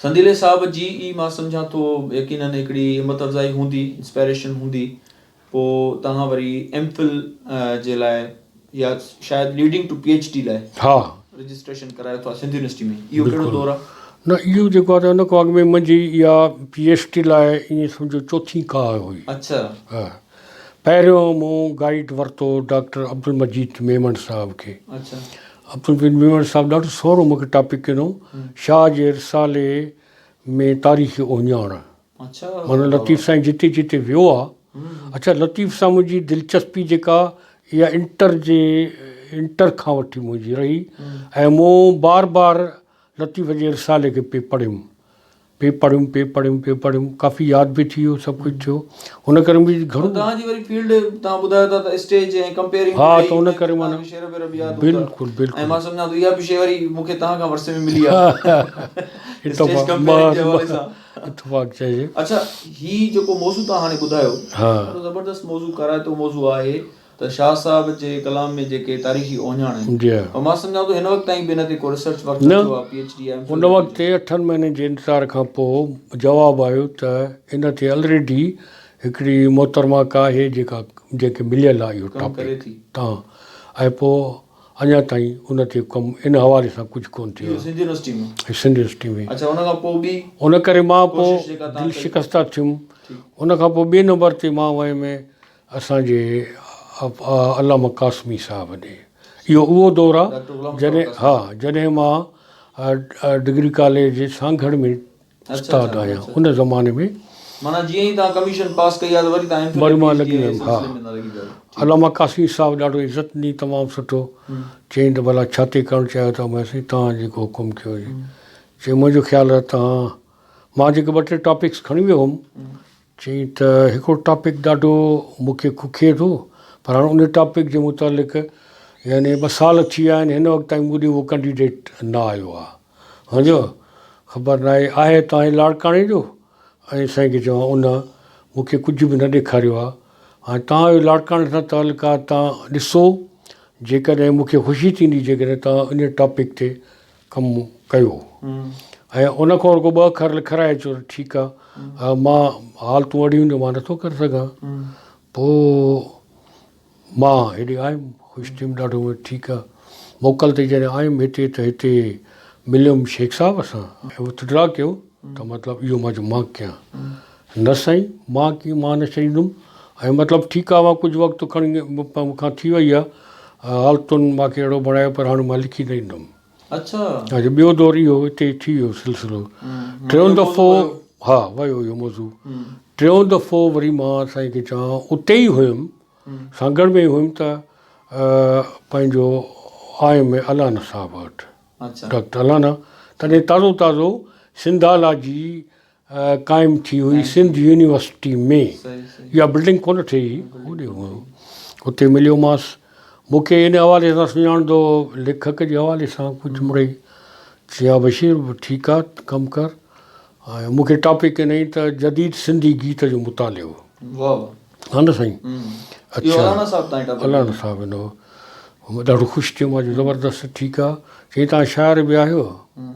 Speaker 1: سنديلي صاحب جي ئي مان سمجهان ٿو يقينن هڪڙي همت افزائي هوندي، انسپائريشن هوندي، پوء توهان وري ايم فل جي لاء يا شايد leading to P H D لاء
Speaker 2: ها.
Speaker 1: رجسٽريشن ڪرايو ٿا سنڌ يونيورسٽي ۾ اهو ڪهڙو
Speaker 2: بلڪل
Speaker 1: دور آ؟
Speaker 2: نه اهو جيڪو آ ته ان کان اڳ ۾ منهنجي اها پي ايڇ ڊي لاء ائين سمجهو چوٿين ڪاهه هئي.
Speaker 1: اڇا.
Speaker 2: ها پهريون مون گائيڊ ورتو ڊاڪٽر عبدالمجيد ميمڻ صاحب کي.
Speaker 1: اڇا.
Speaker 2: عبدالمجيد ميمڻ صاحب ڏاڍو سهڻو مون کي ٽاپڪ ڏنو شاهه جي رسالي ۾ تاريخي اهڃاڻ. معنيٰ لطيف سائين جتي جتي ويو آ. اڇا لطيف سان منهنجي دلچسپي جيڪا اها انٽر جي انٽر کان وٺي منهنجي رهي ۽ مون بار بار لطيف جي رسالي کي پئي پڙهيم پئي پڙهيم پئي پڙهيم پئي پڙهيم ڪافي ياد به ٿي ويو سڀ ڪجهه ٿيو ان ڪري منهنجي گهڻو
Speaker 1: توهان جي وري فيلڊ توهان ٻڌايو ٿا ته اسٽيج ۽ ڪمپيئرنگ
Speaker 2: ها ته ان ڪري معنيٰ
Speaker 1: شعر وغيره به ياد
Speaker 2: بلڪل بلڪل
Speaker 1: ۽ مان سمجهان ٿو اها به شيء وري مون کي توهان کان ورثي ۾ ملي آهي اسٽيج ڪمپيئرنگ جي حوالي سان
Speaker 2: اتفاق چئجي.
Speaker 1: اڇا هي جيڪو موضوع توهان هاڻي ٻڌايو ڏاڍو زبردست موضوع ڪارائتو موضوع آهي ته شاهه صاحب جي ڪلام ۾ جيڪي تاريخي اهڃاڻ آهن پر مان سمجهان ٿو هن وقت تائين به ان تي ڪو ريسرچ ورڪ نه ٿيو آهي پي ايڇ ڊي يا ايم فل
Speaker 2: ان وقت اٺن مهينن جي انتظار کان پوء جواب آيو ته ان تي الريڊي هڪڙي محترمه ڪا آهي جيڪا جنهن کي مليل آهي اهو ٽاپڪ تان ۽ پوء اڃا تائين ان تي ڪم ان حوالي سان ڪجهه ڪونه ٿيو
Speaker 1: آهي. سنڌ يونيورسٽي ۾؟
Speaker 2: سنڌ يونيورسٽي ۾.
Speaker 1: اڇا ان کان پوء ٻي
Speaker 2: ان ڪري مان پوء دل شڪسته ٿيم. ان کان پوء ٻئي نمبر تي مان ويم اسان جي علامه قاسمي صاحب ڏي. اهو اهو دور آهي جڏهن ها جڏهن مان ڊگري ڪاليج سانگهڙ ۾ استاد آهيان ان زماني ۾.
Speaker 1: معنيٰ جيئن ئي توهان ڪميشن پاس ڪئي آهي ته وري توهان ايم فل
Speaker 2: وري
Speaker 1: ۽
Speaker 2: مان
Speaker 1: پي ايڇ
Speaker 2: لڳي
Speaker 1: ڊي جي
Speaker 2: ويم ها
Speaker 1: سلسلي ۾ توهان لڳي پيا آهيو.
Speaker 2: علامه قاسمي صاحب ڏاڍو عزت ڏني تمام سٺو چيائين ته ڀلا ڇا تي ڪرڻ چاهيو ٿا مان سائين توهان جيڪو حڪم ڪيو هجي چيائين منهنجو خيال آهي توهان مان جيڪي ٻه ٽي ٽاپڪس کڻي ويو هوم چيائين ته هڪڙو ٽاپڪ ڏاڍو مون کي ککي ٿو پر هاڻ ان ٽاپڪ جي متعلق يعني ٻه سال ٿي ويا آهن هن وقت تائين مون ڏي اهو ڪنڊيڊيٽ نه آيو آهي سمجهيو خبر ناهي آهي توهان جي لاڙڪاڻي جو ۽ سائين کي چوان ان مون کي ڪجهه به نه ڏيکاريو آهي هاڻي توهان جو لاڙڪاڻي سان تعلق آهي توهان ڏسو جيڪڏهن مون کي خوشي ٿيندي جيڪڏهن توهان ان ٽاپڪ تي ڪم ڪيو ۽ ان کان رڳو ٻه اکر لکرائي اچو ته ٺيڪ آهي مان حالتون اهڙيون جو مان نٿو ڪري سگهان پوء مان هيڏي آيم، خوش ٿيم ڏاڍو، ٺيڪ آ. موڪل تي جڏهن آيم هتي ته هتي مليم شيخ صاحب سان ۽ وٿڊرا ڪيو ته مطلب اهو مان چيو مان ڪيان نه سائين مان ڪيئن مان نه ڇڏيندم ۽ مطلب ٺيڪ آ مان ڪجهه وقت کڻي مون کان ٿي وئي آ حالتن مان کي اهڙو بڻايو پر هاڻي مان لکي نه ڏيندم.
Speaker 1: اڇا.
Speaker 2: اڇا ٻيو دور اهو اتي ٿي ويو سلسلو ٽيون دفعو ها ويو اهو موضوع ٽيون دفعو وري مان سائين کي چوان اتي ئي هيم سانگهڙ ۾ ئي هيم ته پنهنجو آيم الانا صاحب وٽ ڊاڪٽر الانا تڏهن تازو تازو سنڌالاجي قائم ٿي هئي سنڌ يونيورسٽي ۾ اها بلڊنگ ڪونه ٺهي هئي هوڏي هو اتي مليومانس مون کي ان حوالي سان سڃاڻندو هو ليکڪ جي حوالي سان ڪجهه مڙئي چي ها بشير ٺيڪ آ ڪم ڪر ۽ مون کي ٽاپڪ ڏنائين ته جديد سنڌي گيت جو مطالعو ها نه سائين
Speaker 1: اڇا
Speaker 2: الانا صاحب ڏنو هو ڏاڍو خوش ٿيو مان چيو زبردست ٺيڪ آ چيائين توهان شاعر به آهيو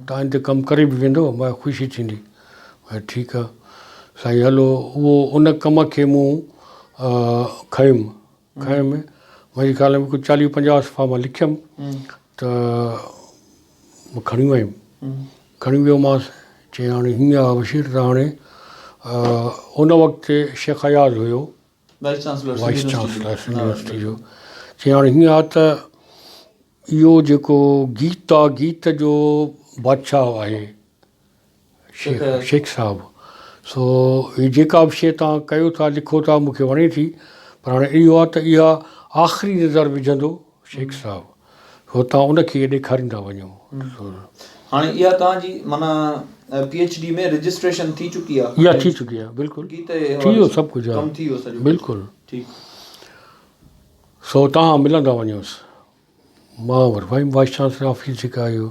Speaker 2: توهان ان تي ڪم ڪري به ويندو مان خوشي ٿيندي مان ٺيڪ آ سائين هلو اهو ان ڪم کي مون کنيم کنيم منهنجي خيال ۾ ڪجهه چاليهه پنجاهه صفحا مان لکيم ته کڻي ويم کڻي ويومانس چيائين هاڻي هيئن آ بشير ته هاڻي ان وقت شيخ اياز هيو
Speaker 1: vice chancellor
Speaker 2: vice chancellor Sindh university جو چيائين هاڻي هيئن آ ته اهو جيڪو گيت آ گيت جو بادشاهه آهي شيخ شيخ صاحب سو هي جيڪا به شيء توهان ڪيو ٿا لکو ٿا مون کي وڻي ٿي پر هاڻي اهو آ ته اها آخري نظر وجهندو شيخ صاحب سو توهان ان کي ڏيکاريندا وڃو.
Speaker 1: هاڻي اها توهان جي معنيٰ پي ايڇ ڊي ۾ رجسٽريشن ٿي چڪي آ.
Speaker 2: اها ٿي چڪي آ بلڪل ٿي ويو سڀ ڪجهه
Speaker 1: ڪم ٿي ويو سڄو
Speaker 2: بلڪل
Speaker 1: ٺيڪ.
Speaker 2: سو توهان ملندا وڃوس. مان وري وائيس چانسلر آفيس جيڪا آيو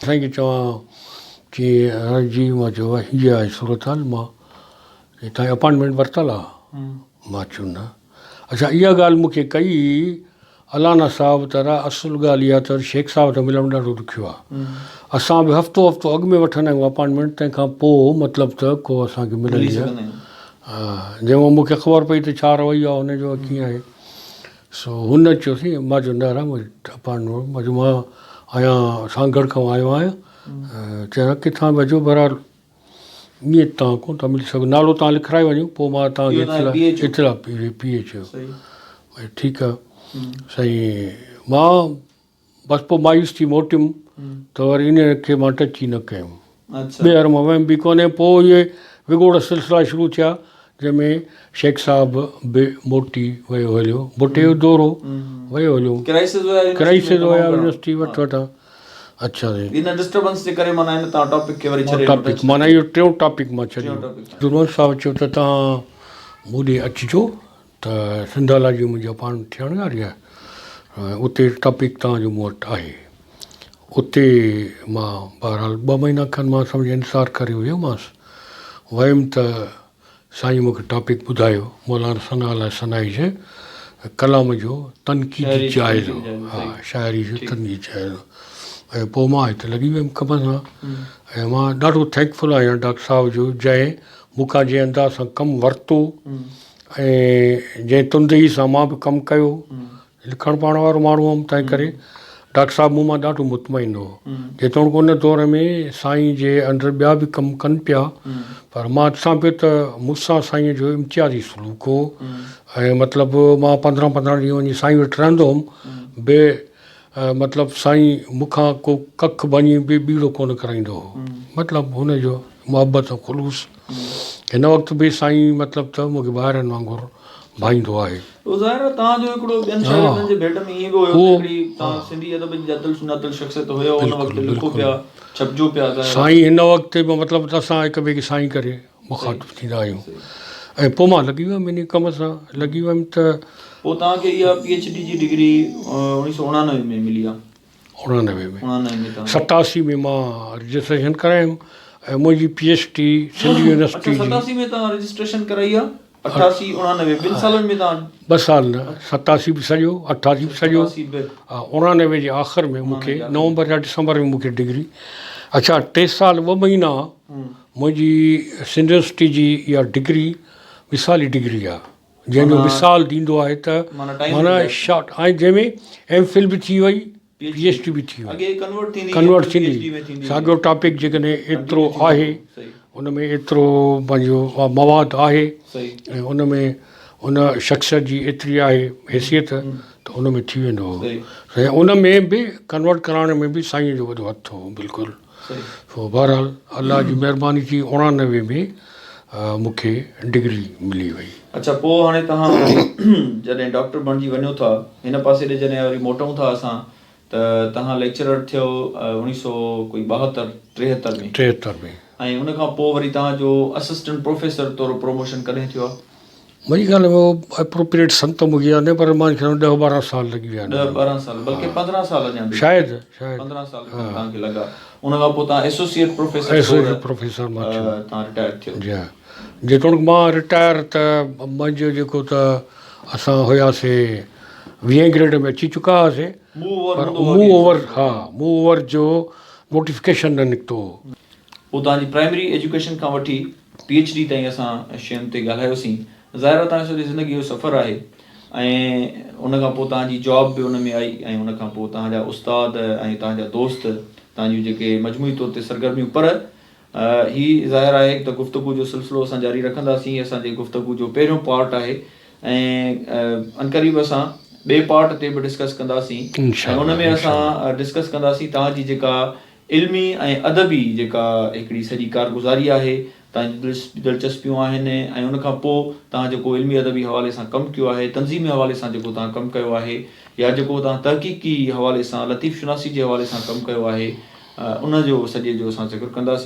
Speaker 2: سائين کي چوان چي جي مان چيو هي آهي صورتحال مان توهان جي اپائنٽمينٽ ورتل آ مان چيو نه اڇا اها ڳالهه مون کي ڪئي الانا صاحب ته را اصل ڳالهه اها ته شيخ صاحب سان ملڻ ڏاڍو ڏکيو آهي. اسان به هفتو هفتو اڳ ۾ وٺندا آهيون اپائنٽمينٽ تنهن کان پوء مطلب ته ڪو اسان کي ملندي آهي. جنهن مان مون کي خبر پئي ته ڇا رويو آهي هن جو ڪيئن آهي. سو هن چيو سائين مان چيو نه را اپائنٽمينٽ مان چيو مان آهيان سانگهڙ کان آيو آهيان. چيائين ڪٿان به اچو بهرحال ائين توهان ڪونه ٿا ملي سگهو نالو توهان لکرائي وڃو پوء مان توهان کي اطلاع اطلاع پي ايڇ او ٺيڪ آ سائين مان بس پوء مايوس ٿي موٽيم ته وري ان کي مان ٽچ ئي نه ڪيم ٻيهر مان ويم به ڪونه پوء اهي وڳوڙ سلسلا شروع ٿيا جنهن ۾ شيخ صاحب به موٽي ويو هليو ڀٽي جو دور هو ويو هليو ڪرائسز هيا يونيورسٽي وٺ وٺان اڇا سائين.
Speaker 1: ان ڊسٽربنس جي ڪري معنيٰ ان تان ٽاپڪ کي وري ڇڏي ڏنو.
Speaker 2: ٽاپڪ معنيٰ اهو ٽيون ٽاپڪ مان ڇڏيو. درمحمد صاحب چيو ته توهان مون ڏي اچجو ته سنڌالاجي منهنجي اپائنٽمينٽ ٿيڻ واري آهي ۽ اتي ٽاپڪ توهان جو مون وٽ آهي. اتي مان بهرحال ٻه مهينا کن مان سمجهه انتظار ڪري ويومانس. ويم ته سائين مون کي ٽاپڪ ٻڌايو مولانا ثناء الله ثنائي جي ڪلام جو تنقيدي جائزو ها شاعري جو تنقيدي جائزو ۽ پوء مان هت لڳي ويم ڪم سان ۽ مان ڏاڍو ٿينڪفل آهيان ڊاڪٽر صاحب جو جنهن مون کان جنهن انداز سان ڪم ورتو ۽ جنهن تندهي سان مان به ڪم ڪيو لکڻ پڙهڻ وارو ماڻهو هئم تنهن ڪري ڊاڪٽر صاحب مون مان ڏاڍو مطمئن هو. جيتوڻيڪ ان دور ۾ سائين جي انڊر ٻيا به ڪم ڪن پيا پر مان ڏسان پيو ته مون سان سائين جو امتيازي سلوڪ هو ۽ مطلب مان پندرهن پندرهن ڏينهن وڃي سائين وٽ رهندو هئم به مطلب سائين مون کان ڪو ڪک ڀڃي به ٻيڙو ڪونه ڪرائيندو هو مطلب هن جو محبت ۽ خلوص هن وقت به سائين مطلب ته مون کي ڀائرن وانگر ڀائيندو آهي.
Speaker 1: اهو ظاهر آهي توهان جو هڪڙو ٻين شاگردن جي ڀيٽ ۾ ائين به هيو ته هڪڙي توهان سنڌي ادب جي ڄاتل سڃاتل شخصيت هيو ان وقت لکو پيا ڇپجو پيا ظاهر آهي.
Speaker 2: سائين هن وقت به مطلب ته اسان هڪ ٻئي کي سائين ڪري مخاطب ٿيندا آهيون ۽ پوء مان لڳي ويم انهي ڪم سان لڳي ويم ته.
Speaker 1: پوء توهان کي اها پي ايڇ ڊي جي ڊگري اوڻيهه سو اڻانوي ۾ ملي آهي.
Speaker 2: 89 ۾ 87 ۾ مان رجسٽريشن ڪرايم ۽ منهنجي P H D Sindh university جي.
Speaker 1: اڇا 87 ۾ توهان رجسٽريشن ڪرائي آ 88 89 ٻن سالن ۾ توهان.
Speaker 2: ٻه سال نه 87 به سڄو 88 به سڄو 89 جي آخر ۾ مون کي نومبر يا ڊسمبر ۾ مون کي ڊگري اڇا ٽي سال ٻه مهينا منهنجي سنڌ يونيورسٽي جي اها ڊگري مثالي ڊگري آ. جنهن جو مثال ڏيندو آهي ته معنيٰ شارٽ ۽ جنهن ۾ ايم فل به ٿي وئي پي ايڇ ڊي به ٿي وئي ڪنورٽ ٿيندي ساڳيو ٽاپڪ جيڪڏهن ايترو آهي ان ۾ ايترو پنهنجو مواد آهي ۽ ان ۾ ان شخصيت جي ايتري آهي حيثيت ته ان ۾ ٿي ويندو هو ۽ ان ۾ به ڪنورٽ ڪرائڻ ۾ به سائين جو وڏو هٿ هو بلڪل سو بهرحال الله جي مهرباني ٿي 89 ۾ مون کي ڊگري ملي وئي.
Speaker 1: اڇا پوء هاڻي توهان وري جڏهن ڊاڪٽر بڻجي وڃو ٿا هن پاسي ڏي جڏهن وري موٽون ٿا اسان ته توهان ليڪچرر ٿيو اوڻيهه سو ڪوئي ٻاهتر ٽيهتر ۾.
Speaker 2: ٽيهتر ۾.
Speaker 1: ۽ ان کان پوء وري توهان جو اسسٽنٽ پروفيسر طور پروموشن ڪڏهن ٿيو آهي؟
Speaker 2: منهنجي خيال ۾ اهو اپروپريٽ سن ته مون کي ياد ناهي پر مان خيال ۾ ڏهه ٻارهن سال لڳي ويا آهن.
Speaker 1: ڏهه ٻارهن سال بلڪه پندرهن سال اڃا به
Speaker 2: شايد شايد
Speaker 1: پندرهن سال کن توهان کي لڳا ان کان پوء توهان ايسوسيئيٽ پروفيسر
Speaker 2: ايسوسيئيٽ پروفيسر مان ٿيو
Speaker 1: توهان رٽائر ٿيو.
Speaker 2: جي ها جيتوڻيڪ مان رٽائر ته منهنجو جيڪو ته اسان هياسي ويهين گريڊ ۾ اچي چڪا هئاسي پر موو اوور ها موو اوور جو نوٽيفڪيشن نه نڪتو هو.
Speaker 1: پوء توهان جي پرائمري ايجوڪيشن کان وٺي پي ايڇ ڊي تائين اسان شين تي ڳالهايوسين. ظاهر آهي توهان جي سڄي زندگي جو سفر آهي ۽ ان کان پوء توهان جي جاب به ان ۾ آئي ۽ ان کان پوء توهان جا استاد ۽ توهان جا دوست توهان جون جيڪي مجموعي طور تي سرگرميون پر هي ظاهر آهي ته گفتگو جو سلسلو اسان جاري رکنداسين هي اسان جي گفتگو جو پهريون پارٽ آهي ۽ عنقريب اسان ٻئي پارٽ تي به ڊسڪس ڪنداسين ۽ ان ۾ اسان ڊسڪس ڪنداسين توهان جي جيڪا علمي ۽ ادبي جيڪا هڪڙي سڄي ڪارگذاري آهي، توهان جون دلچسپيون آهن ۽ ان کان پوء توهان جيڪو علمي ادبي حوالي سان ڪم ڪيو آهي، تنظيمي حوالي سان جيڪو توهان ڪم ڪيو آهي يا جيڪو توهان تحقيقي حوالي سان لطيف شناسي جي حوالي سان ڪم ڪيو آهي، ان جو سڄي جو اسان ذڪر ڪنداسين.